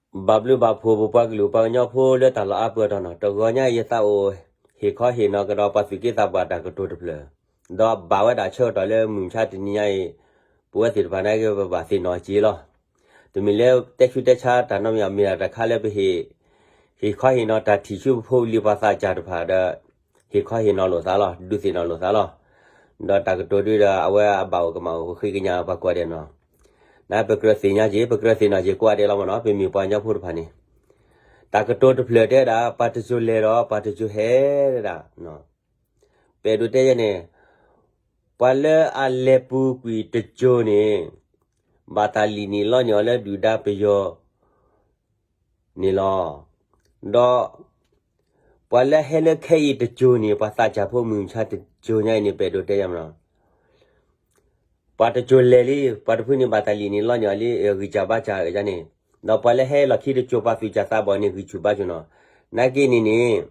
ဘၣ်ဘျုးဘၣ်ဖှိၣ်ပပှၤကလုာ်ပှၤကညီဖိလၢတၢ်လီၢ်အါပၢၢ်အတီၢ်နီၤ, တဂီၤညါအံၤယသးအိၣ် ဟ့ၣ်ခီဟ့ၣ်နီၤကဒီးပှၤသူၣ်က့သးပှၢ်တၢ်ကတိၤတဖျၢၣ်, ဒီးဘၣ်ဝဲဒၣ်ဆၢကတီၢ်လၢမုၢ်မဆါတနံၤညါအံၤ, ပဝဲသ့ၣ်တဖၣ်န့ၣ်က့ၤ ပဘၣ်သ့ၣ်နီၣ်က့ၤလီၤ. တမ့ၢ်လၢတဲဆူတဲဆါတၢ်နီတမံၤ မ့ၢ်ဒၣ်တၢ်ခါလၢပဟ့ၣ်, ဟ့ၣ်ခီဟ့ၣ်နီၤတၢ်ထံၣ်ဆူပဖိပလံၤပှၤသးစၢ်တဖၣ်ဒီး ဟ့ၣ်ခီဟ့ၣ်နီၤလိာ်သးလီၤ, ဒုးသ့ၣ်နီၣ်လိာ်သးလီၤ. ဒီးတၢ်ကတိၤဒုဒီး အဝဲအဘၣ်အိၣ်ကမၣ်အိၣ်ဃ့ကညးပှၤကိးဂၤဒဲးနီၤ, နပကြၢးသ့ၣ်ညါက့ၤ ပကြၢးသ့ၣ်နီၣ်က့ၤကိးဂၤဒဲးလီၤမ့ၢ်နီၤ, ပမ့ၢ်ပှၤကညီဖိတဖၣ်န့ၣ်, တၢ်ကတိၤတဖျၢၣ်တဲဒၣ် ပှၤတစိၤလဲၤဒီးပှၤတစိၤဟဲဒၣ်, ပအဲၣ်ဒိးတဲယဲန့ၣ်, ပှၤလၢအလဲၤပူၤကွံာ်တစိၤန့ၣ်, ဘၣ်တၢ်လံၣ်န့ၢ်လီန့ၢ်အီၤလၢဒုၣ်ဒါပယီၤန့ၣ်လီၤ. ဒီး ပှၤလၢဟဲလၢခဲအံၤတစိၤန့ၣ် ပှၤသးစၢ်ဖိမုၢ်မဆါတစိၤညါအံၤန့ၣ် ပအဲၣ်ဒိးတဲယဲမ့ၢ်နီၤ, ပှၤတစိၤလဲၤလံ, ပှၤတဖုန့ၣ်ဘၣ်တၢ်လံၣ်န့ၢ်လီန့ၢ်အီၤလံ ဂံၢ်စၢ်ဘါစၢ်အဂၤန့ၣ်, ဒီးပှၤလၢဟဲလီၢ်ခံတစိၤ ပှၤသူၣ်စၢ်သးဘီၣ်န့ၣ် ဂံၢ်ဆူၣ်ဘါဆူၣ်နီၤ, နာ်က့န့ၣ်န့ၣ်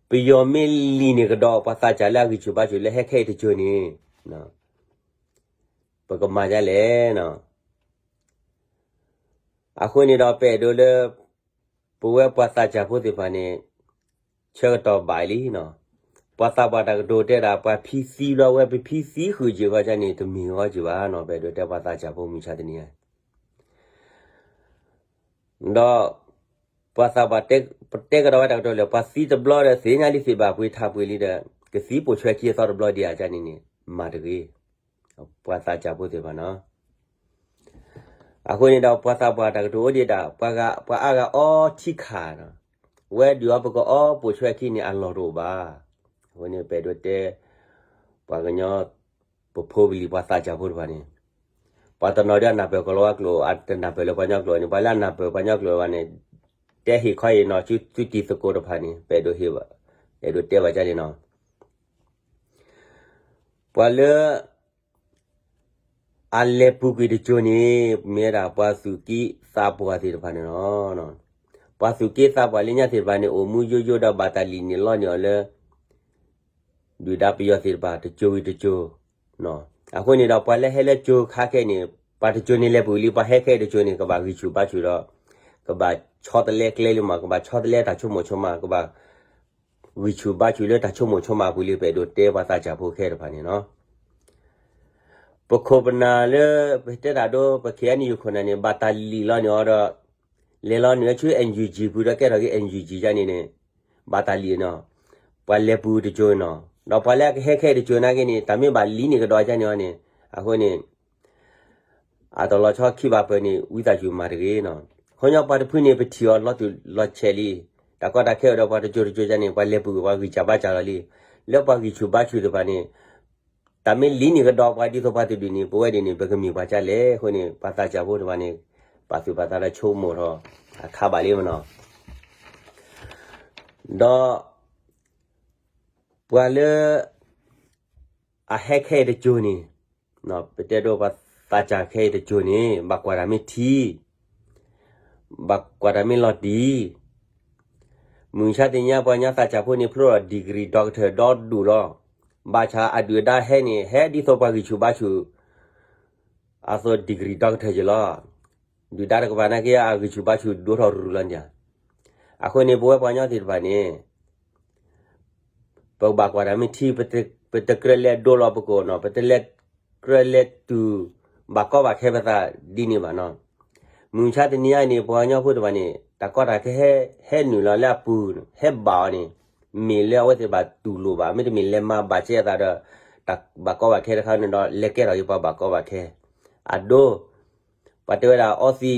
ပယီၤမ့ၢ်လံၣ်န့ၢ်ကဒီးပှၤသးစၢ်လၢအဂံၢ်ဆူၣ်ဘါဆူၣ်လၢဟဲခဲအံၤတစိၤန့ၣ်, ပကမၤဒ်လဲၣ်နီၤ. အဃိန့ၣ်ဒီးပအဲၣ်ဒိးလၢ ပဝဲပှၤသးစၢ်ဖိသ့ၣ်တဖၣ်န့ၣ် ဆၢကတီၢ်ဘၣ်လံနီၤ, ပှၤသးပှၢ်တၢ်ကတိၤတဲဒၣ် ပှၤဖံသံဘျီဝဲ ပဖံသံဃုာ်က့ၤဃီကန့ၣ် တမ့ၢ်ဃီက့ၤဘၣ်နီၤ, ပအဲၣ်ဒိးတဲပှၤသးစၢ်ဖိမုၢ်မဆါတနံၤညါ ဒီး ပှၤသးပှၢ်တဲကဒီးဝဲတၢ်ကတိၤလၢ ပှၤသံတဘျီဒီး သ့ၣ်ညါလံသ့ၣ်ဘၣ်ပှ့ၤထးပှ့ၤလံဒီး ကသံပိာ်ဆွဲခံအသီတဘျီဒံးဧါကန့ၣ်န့ၣ် မၤတဂ့ၤ. ပှၤသးစၢ်ဖိသ့ၣ်တဖၣ်နီၤ. အဃိန့ၣ်ဒီး ပှၤသးပှၢ်တၢ်ကတိၤအိၣ်ဒံးဒၣ် ပှၤဂၤ ပှၤအါဂၤအီထံခးနီၤ, ဝဲဒုးအီၤပကအီပိာ်ဆွဲခံန့ၣ် အလီၢ်တအိၣ်ဘၣ်. အဃိန့ၣ် ပအဲၣ်ဒိးတဲ ပှၤကညီ ပဖိပလံၤပှၤသးစၢ်ဖိတဖၣ်န့ၣ် ပှၤတနီၤဒ်အနၢ်ပၢၢ်ကီၤလၤဝါကျိာ် အတနၢ်ပၢၢ်လၢပှၤကညီကျိာ်န့ၣ် ပှၤလၢအနၢ်ပၢၢ်ပှၤကညီကျိာ်ဘၣ်န့ၣ် တဲဟ့ၣ်ခီဟ့ၣ်နီၤဆူသုတံၤသကိးတဖၣ်န့ၣ် ပအဲၣ်ဒိးဟ့ၣ်ဘၣ် အဲၣ်ဒိးတဲဘၣ်ကန့ၣ်နီၤ. ပှၤလၢ အလဲၤပူၤကွံာ်တစိၤန့ၣ် မ့ၢ်ဝဲဒၣ်ပှၤသူၣ်က့သးပှၢ်သ့ၣ်တဖၣ်န့ၣ်လီၤ. ပှၤသူၣ်က့သးပှၢ်လၢညါသ့ၣ်တဖၣ်န့ၣ် အိၣ်မူယိယိဒီးဘၣ်တၢ်လံၣ်န့ၢ်လီန့ၢ်အီၤလၢ ဒုၣ်ဒါပယီၤသ့ၣ်တဖၣ် တစိၤဝံၤတစိၤ အဃိန့ၣ်ဒီး ပှၤလၢဟဲလၢကၠိခါခဲအံၤန့ၣ် ပှၤတစိၤန့ၣ်လဲၤပူၤလံ ပှၤဟဲခဲအံၤတစိၤန့ၣ် ကဘၣ်ဂံၢ်ဆူၣ်ဘါဆူၣ်ဒီး ကဘၣ်ဆီတလဲကျဲလံမး ကဘၣ်ဆီတလဲတၢ်ဆိကမိၣ်ဆိကမး ကဘၣ်ဂံၢ်ဆူၣ်ဘါဆူၣ်လၢတၢ်ဆိကမိၣ်ဆိကမးအပူၤလံ ပအဲၣ်ဒိးတဲပှၤသးစၢ်ဖိခဲတဖၣ်န့ၣ်လီၤ. ပခိၣ်ပနၢ်လၢ ပတဲတၢ်ဒိ ပ ခ့ၣ်အဲၣ်ယူၣ် ခိၣ်နၢ်န့ၣ် ဘၣ်တၢ်လံၣ်လီၤန့ၢ်အီၤဒီး လဲၤလီၤနုာ်ဝဲဆူ အၣ်ယူၣ်ကၠံၣ် ပူၤဒီးကဲထီၣ်က့ၤ အၣ်ယူၣ်ကၠံၣ် ကန့ၣ်န့ၣ် ဘၣ်တၢ်လံၣ်နီၤ. ပှၤလဲၤပူၤတစိၤနီၤ ဒီးပှၤလၢအကဟဲခဲအံၤတစိၤနာ်က့န့ၣ် တၢ်မ့ၢ်ဘၣ်လံၣ်န့ၢ်ကဒီးကန့ၣ်အီၤန့ၣ် အဃိန့ၣ် အတလီၤဆီခံဘၣ်ပှဲၤန့ၣ် ဝံသးစူၤမၤတဂ့ၤနီၤ. ခီညီပှၤတဖုန့ၣ် ပထံၣ်အီၤလီၤတူာ်လီၤဆဲးလံ. တၢ်ကီတၢ်ခဲအိၣ်ဒီးပှၤတစိၤတစိၤန့ၣ် ပှၤလဲၤပူၤပှၤဂံၢ်စၢ်ဘါစၢ်လီၤလံ. လၢပှၤဂံၢ်ဆူၣ်ဘါဆူၣ်သ့ၣ်တဖၣ်န့ၣ် တၢ်မ့ၢ်လံၣ်န့ၢ်ကဒီးပှၤဒ်သိးပှၤတဒုန့ၣ် ပဝဲဒၣ်န့ၣ် ပကမ့ၢ်ပှၤကလဲၣ်အဃိန့ၣ် ပှၤသးစၢ်ဖိတဖၣ်န့ၣ် ပာ်သူၣ်ပာ်သးဒီးဆိကမိၣ်ထီၣ် အခါဘၣ်လံမနီၤ. ဒီး ပှၤလၢ အဟဲခဲအံၤတစိၤန့ၣ် ပတဲဒိပှၤသးစၢ်ခဲအံၤတစိၤန့ၣ် ဘၣ်ကွၢ်တၢ်မ့ၢ်ထံ ဘၣ်ကွၢ်တၢ်မ့ၢ်လီၤတံၢ်. မုၢ်မဆါတနံၤညါပှၤကညီသးစၢ်ဖိန့ၣ် ဖျိထီၣ် degree doctor ဒီဒူၣ်လီၤ. ဘၣ်ဆၣ်အဒုၣ်အဒါဟဲန့ၣ် ဟဲဒ်သိးပှၤဂံၢ်ဆူၣ်ဘါဆူၣ် အသိး degree doctor ယလီၤ. ဒုၣ်ဒါတကပၤနာ်က့ အဂံၢ်ဆူၣ်ဘါဆူၣ်ဒိၣ်ထီၣ်ရူၤရူၤလီၤန့ၣ်. အဃိန့ၣ် ပဝဲပှၤကညီသ့ၣ်တဖၣ်န့ၣ် ပကဘၣ်ကွၢ်တၢ်မ့ၢ်ထံ ပတကြၢးလဲၤဒိလီၤပကိာ်နီၤ, ပတလဲၤကြၢးလဲၤတူၢ်ဘၣ်ကီဘၣ်ခဲပသးဒ်န့ၣ်ဘၣ်နီၤ. မုၢ်မဆါတနံၤအံၤန့ၣ် ပှၤကညီဖိတဖၣ်န့ၣ် တၢ်ကီတၢ်ခဲဟဲ ဟဲနုာ်လီၤလၢအပူၤ ဟဲဘၣ်အီၤန့ၣ် မ့ၢ်လၢအဝဲသ့ၣ်ဘၣ်တူၢ်လိာ်ဘၣ်, မ့တမ့ၢ်လဲၤမၤဘၣ်ကဲအသးဒီး တၢ်ဘၣ်ကီဘၣ်ခဲတခါန့ၣ်ဒီး လဲၤကဲထီၣ်က့ၤပှၤဘၣ်ကီဘၣ်ခဲ. အဒိ ပှၤတဲဝဲဒၣ်အီ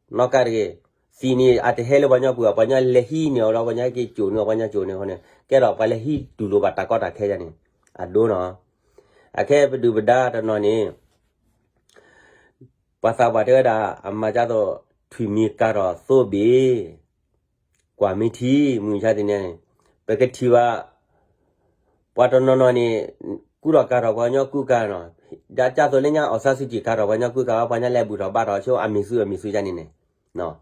သံး နီၣ်ကါတဂ့ၤ, သံးန့ၣ် အတဟဲလၢပှၤကညီပူၤဘၣ်, ပှၤကညီလဲၤဟံးန့ၢ်အီၤဒီး ပှၤကညီဟဲက့ၤကိာ်န့ၢ်အီၤ ပှၤကညီကိာ်န့ၢ်အဃိန့ၣ် ကဲထီၣ်ပှၤလဲၤဟံးတူၢ်လိာ်ဘၣ်တၢ်ကီတၢ်ခဲယါန့ၣ် အဒိနီၤ. အခဲပဒုၣ်ပဒါတနီၤန့ၣ် ပှၤသးပှၢ်တဲဝဲဒၣ် အမၤဒ်သိး ထွံၣ်မံၤကၤထီၣ်သိဘ့ၣ် ကွၢ်မ့ၢ်ထံ မုၢ်မဆါတနံၤန့ၣ် ပကထံၣ်ဘၣ် ပှၤတနီၤနီၤန့ၣ် ကူထီၣ်ကၤထီၣ်ပှၤကညီကူကၤနီၤ, ဒ်သိးလၢညါ အောင်ဆန်းစုကြည် ကၤထီၣ်ပှၤကညီကူကၤ ပှၤကညီလဲၤဘူၣ်ထီၣ်ဘါထီၣ်ဆိ အမံၤဆူၣ်အမံၤဆူၣ်ယါန့ၣ်န့ၣ်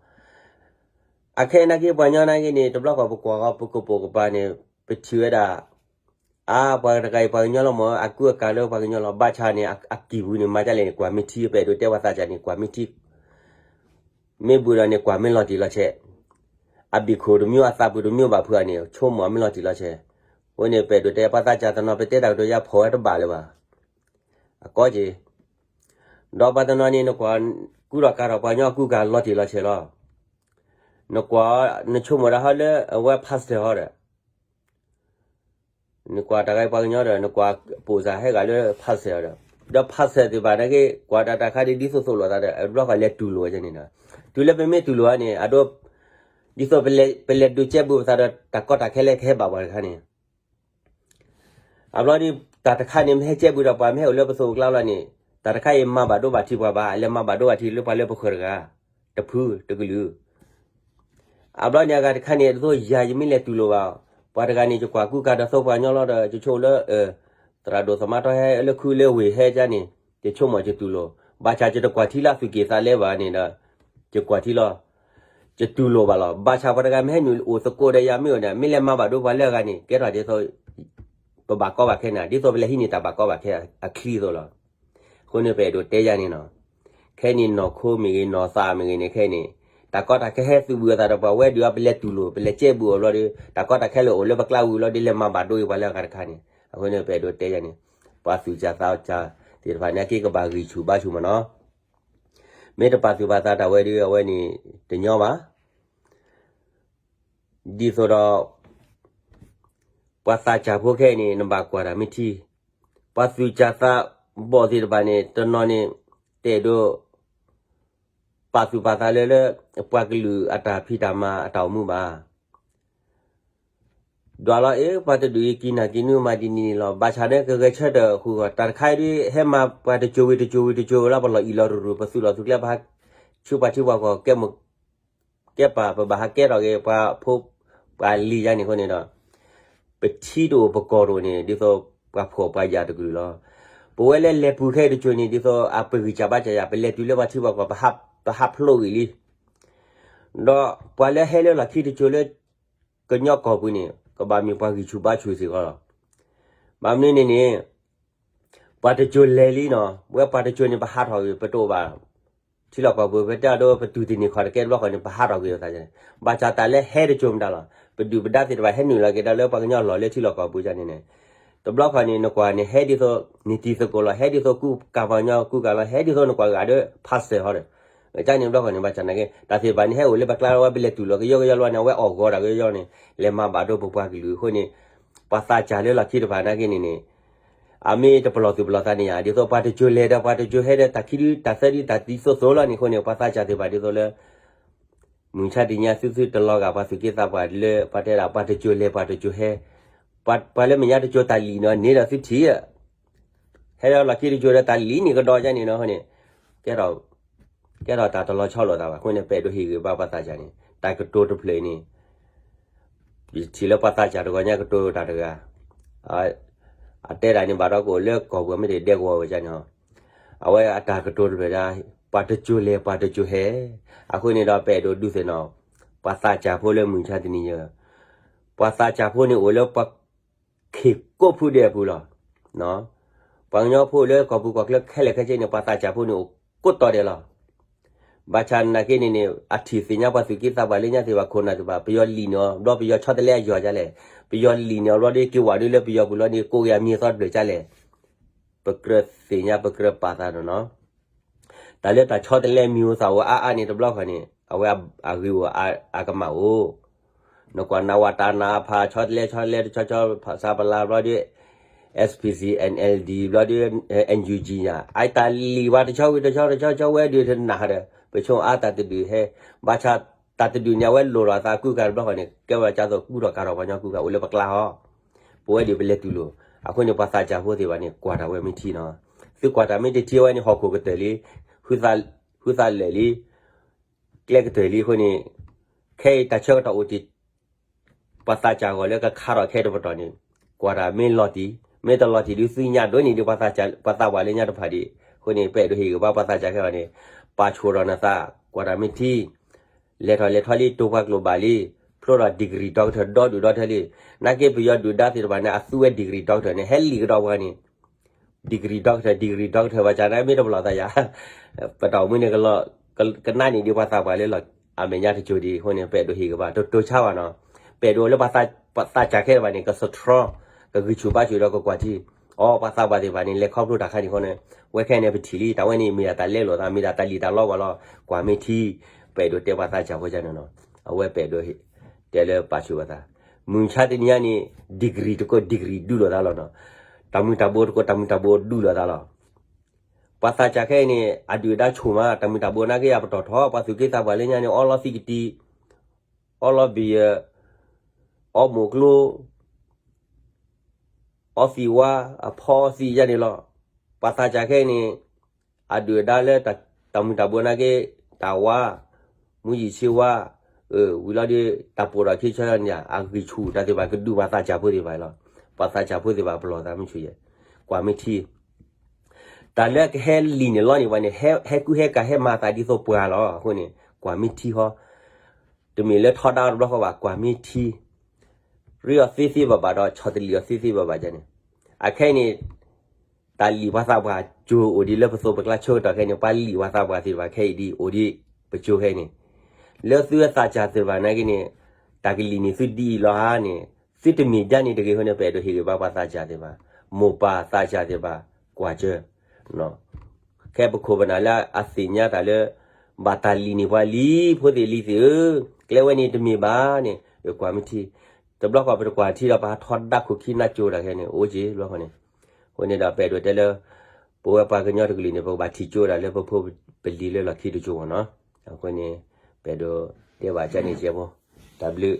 အခဲအံၤနာ်က့ ပှၤကညီနာ်က့န့ၣ် တဘျီဃီပကွၢ်ဃီ ပကပိာ်ကပၤန့ၣ် ပထံၣ်ဝဲဒၣ် အါ ပှၤတဂၤအံၤ ပှၤကညီလီၤမး အကူအကၤလၢပှၤကညီလီၤ ဘၣ်ဆၣ်န့ၣ် အကံၢ်ပူၤန့ၣ် မၤဒ်လဲၣ်န့ၣ် ကွၢ်မ့ၢ်ထံ ပအဲၣ်ဒိးတဲပှၤသးစၢ်န့ၣ် ကွၢ်မ့ၢ်ထံ မ့ၢ်ဘုးဒီးန့ၣ် ကွၢ်မ့ၢ်လီၤတံၢ်လီၤဆဲး, အဘံၣ်ခိၣ်တမံၤ အသးပူၤတမံၤဘၣ်ဖုးအန့ၣ် ဆိကမိၣ်မ့ၢ်လီၤတံၢ်လီၤဆဲး. အဃိန့ၣ် ပအဲၣ်ဒိးတဲ ပှၤသးစၢ်တနီၤ ပတဲတၢ်ကတိၤယါ ဖီၣ်ဝဲတဘၣ်လၢၤဘၣ်. အကီက့ၤ, ဒီးပှၤတနီၤန့ၣ် နကွၢ်ကူထီၣ်ကၤထီၣ်ပှၤကညီကူကၤလီၤတံၢ်လီၤဆဲးလီၤ. နကွၢ် နဆိကမိၣ်ဒၣ်ဟီလၢအဝဲ pastor ဟီဒီး နကွၢ်တၢ်ဂၤပှၤကညီဒီး နကွၢ်ပိာ်စၢ်ဟဲဂၤလၢ pastor ဒီး, ဒီး pastor သ့ၣ်တဖၣ်န့ၣ်က့ ကွၢ်တၢ်တခါဒ်သိးသိးလိာ်သးဒီး အဘျီဃီလဲၤတူၢ်လိာ်ဝဲန့ၣ်ဒီး, တုၤလၢပမ့ၢ်တူၢ်လိာ်ဝဲန့ၣ် အဒိ ဒ်သိးပလဲၤဒုးကဲဘူးပသးဒီး တၢ်ကီတၢ်ခဲလၢကဟဲဘၣ်ပှၤတခါန့ၣ် အဘျီဒီး တၢ်တခါန့ၣ် မ့ၢ်ဟဲကဲဘူးဒီးပှၤမ့ၢ်ဟဲအိၣ်လၢပသိးပကျါလီၤန့ၣ် တၢ်တခါအံၤမၤဘၣ်ဒိဘၣ်ထံးပှၤဘၣ်, အလဲၤမၤဘၣ်ဒိဘၣ်ထံးလၢပှၤလၢပဃၢၤတဂၤ, တဖုတကလုာ်. အဘျီန့ၣ်အဂၤတခါန့ၣ် ဒ်သိးယၤယမ့ၢ်လဲၤတူၢ်လိာ်ဘၣ်, ပှၤတဂၤန့ၣ် ယကွၢ်ကူကၤဒီးသိပှၤကညီလီၤဒီး ယဆိကမိၣ်လၢ သရၣ်ဒိၣ်သမါထီဟဲလၢခုလၢဝ့ၢ်ဟဲကါန့ၣ် ယဆိကမိၣ်ယတူၢ်လိာ်, ဘၣ်ဆၣ်ယတကွၢ်ထံလၢအသူၣ်က့ၣ်သးလဲဘၣ်န့ၣ်ဒီး ယကွၢ်ထံလီၤ. ယတူၢ်လိာ်ဘၣ်လီၤ. ဘၣ်ဆၣ်ပှၤတဂၤမ့ၢ်ဟဲနုာ်အိၣ်သကိးဒီးယၤမ့ၢ်အိၣ်န့ၣ် မ့ၢ်လဲၤမၤဘၣ်ဒိပှၤလၢအဂၤန့ၣ် ကဲထီၣ်ဒ်သိး ပဘၣ်ကီဘၣ်ခဲန့ၣ် ဒ်သိးပလဲၤဟံးန့ၢ်တၢ်ဘၣ်ကီဘၣ်ခဲအချံအသိးလီၤ. အဃိန့ၣ် ပအဲၣ်ဒိးတဲယၤန့ၣ်နီၤ, ခဲအံၤန့ၣ် နီၢ်ခိမ့ၢ်ဂ့ၤ နီၢ်သးမ့ၢ်ဂ့ၤန့ၣ် ခဲအံၤန့ၣ် တၢ်ကီတၢ်ခဲဟဲသုးဘုးအသးဒီးပှၤဝဲဒုးအပလဲၤတူၢ်လိာ် ပလဲၤကဲဘူးအဘျီဒီး တၢ်ကီတၢ်ခဲလၢအိၣ်လၢပကျါဝံၤလီၤဒီး လဲၤမၤဘၣ်ဒိအံၤပှၤလၢအဂၤတခါန့ၣ် အဃိန့ၣ် ပအဲၣ်ဒိးတဲယၤန့ၣ် ပှၤသူၣ်စၢ်သးစၢ်သ့ၣ်တဖၣ်န့ၣ် က့ၤကဘၣ်ဂံၢ်ဆူၣ်ဘါဆူၣ်မးနီၤ. မ့ၢ်တပာ်သူၣ်ပာ်သးတၢ်ဝဲဒီး အဝဲန့ၣ်တညီဘၣ်. ဒ်သိးဒီး ပှၤသးစၢ်ဖိခဲအံၤန့ၣ် နဘၣ်ကွၢ်တၢ်မ့ၢ်ထံ, ပှၤသူၣ်စၢ်သးဘီၣ်သ့ၣ်တဖၣ်န့ၣ် တနီၤန့ၣ် တအဲၣ်ဒိး ပာ်သူၣ်ပာ်သးလၢလၢ ပှၤကလုာ်အတၢ်ဖံးတၢ်မၤအတၢ်အိၣ်မူဘၣ်. ဒွးလီၤအ့ၣ် ပှၤတဒုးအံၤကံၢ်နၢ်ကံၢ်နူမၤဒ်န့ၣ်န့ၣ်လီၤ. ဘၣ်ဆၣ်န့ၣ် ကဂဲၤဆၢထၢၣ်ဃုာ်ဂီၢ် တၢ်တခါအံၤဒ် ဟဲမၤပှၤတစိၤဝံၤတစိၤဝံၤတစိၤဝံၤလီၤ ပလီၢ်အံၣ်လီၤရူၤရူၤ ပသူၣ်လီၤသူၣ်ကျဲ ပဟး ဆူပှၤထံပှၤကီၢ်ကဲမိၢ် ကဲပၢ် ပဘၣ်ဟးကဲထီၣ်က့ၤ ပှၤဖိပှၤလံၤယါန့ၣ်အဃိန့ၣ်ဒီး ပထံတအိၣ်ပကီၢ်တအိၣ်န့ၣ် ဒ်သိးပှၤဖှီၣ်ပှၤယာ်တကလုာ်လီၤ. ပဝဲလၢလဲၤပူၤခဲအံၤတစိၤန့ၣ် ဒ်သိးအပဂံၢ်စၢ်ဘါစၢ်ယၤ ပလဲၤတုၤလၢပှၤထံပှၤကီၢ် ပဟးဖျိးဂ့ၤလံ. ဒီးပှၤလၢဟဲလၢလီၢ်ခံတစိၤလၢ ကညီကီၢ်ပူၤန့ၣ် ကဘၣ်မ့ၢ်ပှၤဂံၢ်ဆူၣ်ဘါဆူၣ်စ့ၢ်ကီးလီၤ. ဘၣ်မနုၤန့ၣ်န့ၣ် ပှၤတစိၤလဲၤလံနီၤ, ပဝဲပှၤတစိၤန့ၣ် ပဟးထီၣ်ဂ့ၤ ပတအိၣ်ဘၣ် ထံလီၢ်ကီၢ်ပူၤ ပတဲအဒိ ပတူၢ်တန့ၢ်ခီၣ်တကဲတဘျီဃီန့ၣ် ပဟးထီၣ်ဂ့ၤအသးန့ၣ်, ဘၣ်ဆၣ်တၢ်လၢဟဲတစိၤမတၤလီၤ, ပဒုၣ်ပဒါသ့ၣ်တဖၣ်ဟဲနုာ်လီၤက့ၤဒီးလၢပှၤကညီလီၢ်လၢထံလီၢ်ကီၢ်ပူၤန့ၣ်န့ၣ်, တဘျီဃီန့ၣ် နကွၢ်န့ၣ် ဟဲဒ်သိး နတံၤသကိးလီၤ, ဟဲဒ်သိးကူကၤပှၤကညီကူကၤလီၤ, ဟဲဒ်သိးနကွၢ်ဂၤဒီး pastor ဟီဒီး ကန့ၣ်တဘျီဃီန့ၣ် ဘၣ်ဆၣ်နာ်က့ တၢ်သ့ၣ်တဖၣ်န့ၣ် ဟဲအိၣ်လၢပကျါဝဲ ပလဲၤတူၢ်လိာ်ကယီကယီလီၤန့ၣ် အဝဲအီၣ်ဂီၤတၢ်ကယီန့ၣ် လဲၤမၤဘၣ်ဒိပပှၤကလုာ်အဃိန့ၣ် ပှၤသးစၢ်လၢလီၢ်ခံတဖၣ်နာ်က့န့ၣ်န့ၣ် အမ့ၢ်တပလီၢ်သူၣ်ပလီၢ်သးန့ၣ်ယါ ဒ်သိးပှၤတစိၤလဲၤဒီးပှၤတစိၤဟဲဒီးတၢ်ခံဒုတၢ်သၢဒုတၢ်ဒ်သိးသိးလီၤန့ၣ်အဃိန့ၣ် ပှၤသးစၢ်သ့ၣ်တဖၣ်ဒ်သိးလၢ မုၢ်ဆါတနံၤညါသုသုတလီၤဂာ်ပှၤသူၣ်က့သးပှၢ်လၢပှၤတဲဒၣ်ပှၤတစိၤလဲၤပှၤတစိၤဟဲ, ပှၤလၢမဲာ်ညါတစိၤတၢ်လံၣ်န့ၣ်န့ၣ်ဒီးသုထံၣ် ဟဲဒီးလီၢ်ခံတစိၤဒီးတၢ်လံၣ်န့ၣ်ကဒီးယါန့ၣ်နီၤန့ၣ် ကဲထီၣ် ကဲထီၣ်တၢ်တလီၤဆီလိာ်သးဘၣ် အဃိန့ၣ် ပအဲၣ်ဒိးဟ့ၣ်ဂ့ၤဘၣ်ပှၤသးစၢ်န့ၣ် တၢ်ကတိၤတဖျၢၣ်အံၤန့ၣ် ယထံၣ်လၢပှၤသးစၢ်တဂီၤညါကတိၤတၢ်တဂၤ အတဲဒၣ်န့ၣ်ဘၣ်ဒီးကအိၣ်လၢကီၢ်ပူၤမ့ၢ်တဒဲကဝီၤဝဲဒၣ်န့ၣ် အဝဲအတၢ်ကတိၤတဖျၢၣ်ဒၣ် ပှၤတစိၤလဲၤပှၤတစိၤဟဲ, အဃိန့ၣ်ဒီးပအဲၣ်ဒိးဒုးသ့ၣ်နီၣ် ပှၤသးစၢ်ဖိလၢမုၢ်ဆါတနံၤညါ ပှၤသးစၢ်ဖိန့ၣ်အိၣ်လၢပှၤ ခ့ၣ်ကိးဖုဒဲးအပူၤလီၤ. ပှၤကညီဖိလၢကီၢ်ပူၤကီၢ်ချၢခဲလၢာ်ခဲဆ့န့ၣ် ပှၤသးစၢ်ဖိန့ၣ်အိၣ်ကိးတီၤဒဲးလီၤ. ဘၣ်ဆၣ်နာ်က့န့ၣ်န့ၣ် အထံၣ်သ့ၣ်ညါပှၤသူၣ်က့သးပှၢ်လၢညါသ့ၣ်တဖၣ်ခိၣ်နၢ်သ့ၣ်တဖၣ် ပယီၤလံၣ်န့ၢ်အီၤ ဘျီပယီၤဆီတလဲအယီၤဒ်လဲၣ်, ပယီၤလံၣ်န့ၢ်အီၤဘျီဒီးက့ၤဝဲဒ်လၢပယီၤပူၤလီၤန့ၣ် ကိးက့ၤအမံၤအသီတဖျၢၣ်ဒ်လဲၣ်, ပကြၢးသ့ၣ်ညါပကြၢးပာ်သးနီၤနီၤ တၢ်လၢတၢ်ဆီတလဲမံၤအိၣ်သးအိၣ်အါအါန့ၣ်တဘျီဃီန့ၣ် အဝဲအဂ့ၤအိၣ်အကမၣ်အိၣ်, နကွၢ်နးဝးတၢ်နးဖးဆီတလဲဆီတလဲတဆီဆီ ဖးစါပလါဘျီဒီး SPC NLD ဘျီဒီး NUG ညါ အတၢ်လံၣ်ဝဲတဆီဝံၤတဆီတဆီဆီဝဲဒုးတနၢ်ဒီး ပဆိအါတၢ်တဒုးဟဲ, ဘၣ်ဆၣ်တၢ်တဒုးန့ၣ် အဝဲလိၣ်လီၤသးကူကၤတဘျီဃီန့ၣ် ကဲဝဲဒ်သိးကူထီၣ်ကၤထီၣ်ပှၤကညီကူကၤအိၣ်လၢပကျါဟီ ပဝဲဒုးပလဲၤတူၢ်လိာ်, အဃိန့ၣ် ပှၤသးစၢ်ဖိသ့ၣ်တဖၣ်န့ၣ် ကွၢ်တၢ်ဝဲမ့ၢ်ထံနီၤ, သုကွၢ်တၢ်မ့ၢ်တထံဝဲန့ၣ် ဟီၣ်ခိၣ်ကတၢၢ်လံ, ဟုသးလၢာ်လံ, ကျဲကတၢၢ်လံအဃိန့ၣ်, ခဲအံၤတၢ်ဆၢကတီၢ်အိၣ်တ့ၢ် ပှၤသးစၢ်ဂီၢ်လၢကခါထီၣ်ခဲတပတီၢ်န့ၣ်, ကွၢ်တၢ်မ့ၢ်လီၤတံၢ်, မ့ၢ်တလီၤတံၢ်ဒုးသုညါဒိၣ်န့ၣ်ဒုး ပှၤသးပှၢ်လၢညါတဖၣ်ဒံး, အဃိန့ၣ် ပအဲၣ်ဒိးဟ့ၣ်ဂ့ၤဘၣ်ပှၤသးစၢ်ခဲအံၤန့ၣ်, ပာ်ဆူၣ်ထီၣ်နသး, ကွၢ်တၢ်မ့ၢ်ထံ လဲၤထီၣ်လဲၤထီလံ တိာ်ပှၤကျိာ်ဘၣ်လံ, ဖျိထီၣ် degree doctor ဒီဒူၣ်ဒီထၢလံ, နာ်က့ပယီၤဒုၣ်ဒါသ့ၣ်တဖၣ်န့ၣ် အသူဝဲ degree doctor န့ၣ် ဟဲလံၣ်ကဒီးပှၤန့ၣ်, degree doctor degree doctor ဘၣ်ဆၣ်န့ၣ်မ့ၢ်တပလီၢ်သးယၤ, ပတၢ်အိၣ်မူန့ၣ်ကလီၤ ကနၣ်န့ၢ်ဒံးပှၤသးပှၢ်လၢလီၤအမဲာ်ညါတစိၤဒံးအဃိန့ၣ် ပအဲၣ်ဒိးဟ့ၣ်ဂံၢ်ဘါ တတိၤဆါဘၣ်နီၤ. ပအဲၣ်ဒိးလၢပှၤသးစၢ်ခဲအံၤဘၣ်န့ၣ် က strong ကဂံၢ်ဆူၣ်ဘါဆူၣ်ဒီးကကွၢ်ထံ, အိ ပှၤသးပှၢ်သ့ၣ်တဖၣ်န့ၣ် လဲၤခီဖျိတၢ်ခါန့ၣ်အဃိန့ၣ် ဝဲခဲအံၤန့ၣ် ပထံၣ်လံ တၢ်ဝဲန့ၣ် မ့ၢ်ဒၣ်တၢ်လဲလိာ်သး မ့ၢ်ဒၣ်တၢ်လံၣ်တၢ်လီပှၤလီၤ. ကွၢ်မ့ၢ်ထံ, ပအဲၣ်ဒိးတဲပှၤသးစၢ်ဖိကန့ၣ်နီၤ. အဝဲပအဲၣ်ဒိး တဲလၢပာ်ဆူၣ်ပှၤသး, မုၢ်ဆါတနံၤညါန့ၣ် degree တကိး degree ဒုးလိာ်သးလီၤနီၤ. တၢ်မုၢ်တၢ်ဘိတကိး တၢ်မုၢ်တၢ်ဘိဒုးလိာ်သးလီၤ. ပှၤသးစၢ်ခဲအံၤန့ၣ် အဒုၣ်အဒါဆိၣ်မး တၢ်မုၢ်တၢ်ဘိနာ်က့အပတီၢ်ထီၣ် ပှၤသူၣ်က့သးပှၢ်လၢညါန့ၣ် အီလီၤသံးကတံၢ်, အီလီၤဘံၣ်ယၢၢ်, အီမိၢ်ကျိ အီသံးဝါ, အဖီအီသံးယါန့ၣ်လီၤ. ပှၤသးစၢ်ခဲအံၤန့ၣ် အဒုၣ်အဒါလၢတၢ်မုၢ်တၢ်ဘိနာ်က့ တၢ်ဝါ, မူယံာ်ဆ့ဝါ, ဝံၤလီၤဒီး တၢ်ပိာ်ထီၣ်ခံဆၢန့ၣ် အဂံၢ်ဆူၣ်တၢ်သ့ၣ်တဖၣ် ကဒုးပှၤသးစၢ်ဖိသ့ၣ်တဖၣ်လီၤ. ပှၤသးစၢ်ဖိသ့ၣ်တဖၣ်ပလီၢ်သးမုၢ်ဆူၣ်ယဲၢ်, ကွၢ်မ့ၢ်ထံ တၢ်လၢကဟဲလံၣ်န့ၢ်လီန့ၢ်ပှၤန့ၣ် ဟဲကူၣ်ဟဲကၤဟဲမၤသးဒ်သိးပှၤလီၤ. အဃိန့ၣ် ကွၢ်မ့ၢ်ထံဟီ, တမ့ၢ်လၢထီဒါတဘျီဃီဘၣ် ကွၢ်မ့ၢ်ထံ, ရ့အီၤသ့သ့ဘၣ်ဘၣ်ဒီး ဆီၣ်တလံာ်အီၤသ့သ့ဘၣ်ဘၣ်န့ၣ်, အခဲအံၤန့ၣ် တၢ်လံၣ်ပှၤသးပှၢ်ကၠိအိၣ်ဒံးလၢပသိးပကျါဆၢကတီၢ်ခဲအံၤန့ၣ် ပှၤလံၣ်ပှၤသးပှၢ်သ့ၣ်တဖၣ်ခဲအံၤဒ်အိၣ်ဒံးပကၠိခဲအံၤန့ၣ်, လၢသုသးစၢ်သ့ၣ်တဖၣ်နာ်က့န့ၣ် တၢ်ကလံၣ်န့ၢ်သုဒ်အံၤလီၤဧါန့ၣ်, သုတမ့ၢ်ဒ်န့ၣ်တဂ့ၤအဃိန့ၣ် ပအဲၣ်ဒိးဟ့ၣ်ဂံၢ်ဘါပှၤသးစၢ်သ့ၣ်တဖၣ်, မိၢ်ပၢ်သးစၢ်သ့ၣ်တဖၣ် ကွၢ်စၢၤ ခဲပခိၣ်ပနၢ်လၢအသ့ၣ်ညါတၢ်လၢ ဘၣ်တၢ်လံၣ်န့ၢ်ပှၤလံ ဖိသ့ၣ်လံၤသ့ၣ်ဧၢ, ကျဲဝဲန့ၣ်တမ့ၢ်ဘၣ်န့ၣ် ကွၢ်မ့ၢ်ထံ, တဘျီဃီပတကွၢ်ထံဒီးပဟးထီဒါခိၣ်ခံနါကၠိတၢ်ခဲန့ၣ် အိၣ်က့ၤဘျီဃီန့ၣ်, အဃိန့ၣ်ဒီးပအဲၣ်ဒိးတဲလၢ ပဝဲပှၤကညီတကလုာ်န့ၣ် ပကဘၣ်ထံၣ်ကၠိဒၣ်လၢပဖိပလံၤလၢလီၢ်ခံတကၠိမ့ၢ်နီၤ, အဃိန့ၣ် ပအဲၣ်ဒိးတဲဘၣ်ကန့ၣ်ကဲဖိ, တၢ်ဘျုး